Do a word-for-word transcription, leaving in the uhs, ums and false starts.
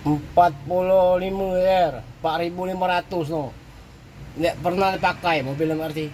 Empat puluh lima R, empat ribu lima ratus no. Dak pernah dipakai mobil M R T.